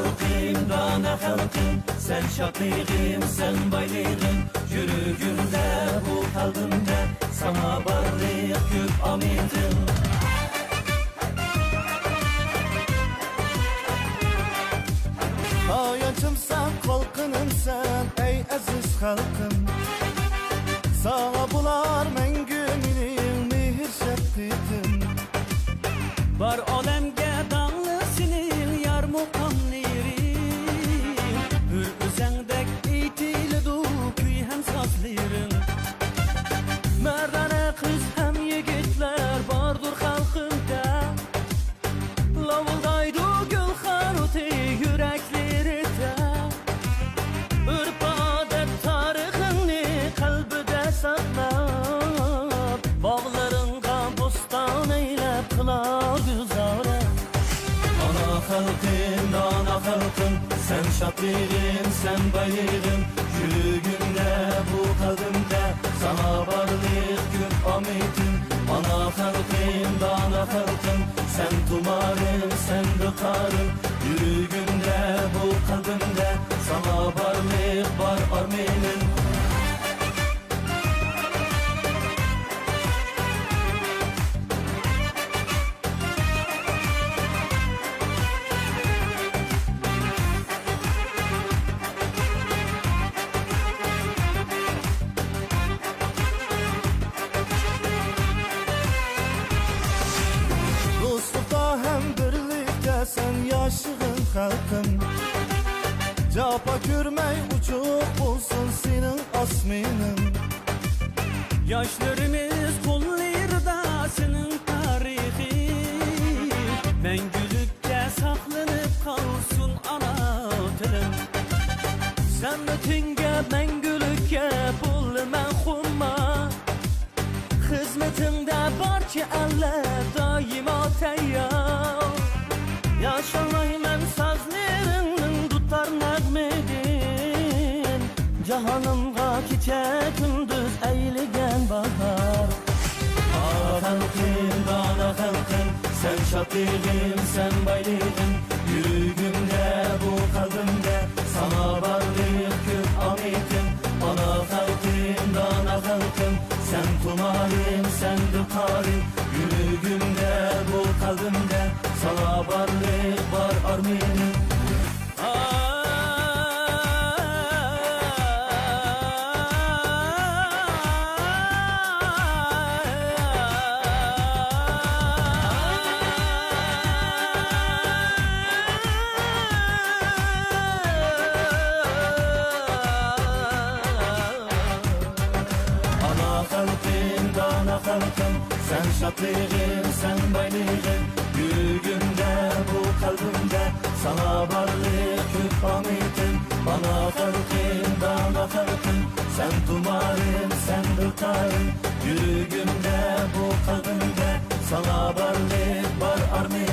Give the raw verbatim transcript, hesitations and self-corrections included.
خەلقىم، دانا خەلقىم، سەن شادلىقىم، سەن بايلىقىم، يۈرىكىمدە، بۇ قەلبىمدە ساڭا بارلىق كۆپ ئامىتىم. تايانچىمسەن، قالقىنىمسەن، ئەي ئەزىز خەلقىم. ساڭا بولار مەڭگۈ مېنىڭ مېھىر شەپقىتىم. بار ئالەمگە داڭلىق سېنىڭ يار مۇقاملىرىڭ. ھۆر ئۆزەڭدەك ئېيتىلىدۇ كۈي ھەم سازلىرىڭ. مەردانە قىز ھەم يىگىتلەر باردۇر خەلقىمدە. لاۋۇلدايدۇ گۈلخان ئوتى يۈرەكلىرىدە. ئۆرپ-ئادەت تارىخىڭنى قەلبىدە ساقلاپ، باغلىرىڭغا بوستان ئەيلەپ قىلار گۈلزارە. ئانا خەلقىم، دانا خەلقىم، سەن شادلىقىم، سەن بايلىقىم، يۈرىكىمدە، بۇ قەلبىمدە ساڭا بارلىق كۆپ ئامىتىم. ئانا خەلقىم، دانا خەلقىم، سەن تۇمارىم، سەن دىقارىم، يۈرىكىمدە، بۇ قەلبىمدە ساڭا بارلىق بار ئارمىنىم. دوستلۇقتا ھەم بىرلىكتە سەن ياشىغىن خەلقىم. جاپا كۆرمەي ئوچۇق بولسۇن سېنىڭ ئاسمىنىڭ. ياشلىرىمىز قوللىرىدا سېنىڭ تارىخىڭ، مەڭگۈلۈككە ساقلىنىپ قالسۇن ئانا تىلىڭ. زەھمىتىڭگە مەڭگۈلۈككە بولىمەن خۇمار، خىزمىتىڭدە بارچە ئەللەر دائىما تەييار. ياشالايمەن سازلىرىڭنىڭ دۇتار نەغمىدىن، جاھانىمغا كېچە كۈندۈز ئەيلىگەن باھار. ئانا خەلقىم، دانا خەلقىم، سەن شادلىقىم، سەن بايلىقىم، يۈرىكىمدە، بۇ قەلبىمدە ساڭا بارلىق كۆپ ئامىتىم. ئانا خەلقىم، دانا خەلقىم، سەن تۇمارىم، سەن دىقارىم، يۈرىكىمدە، بۇ قەلبىمدە ساڭا بارلىق بار ئارمىنىم. ئانا خەلقىم، دانا خەلقىم، سەن شادلىقىم، سەن بايلىقىم، يۈرىكىمدە، بۇ قەلبىمدە ساڭا بارلىق كۆپ ئامىتىم. ئانا خەلقىم، دانا خەلقىم، سەن تۇمارىم، سەن دىلتارىم، يۈرىكىمدە، بۇ قەلبىمدە ساڭا بارلىق بار ئارمىنىم.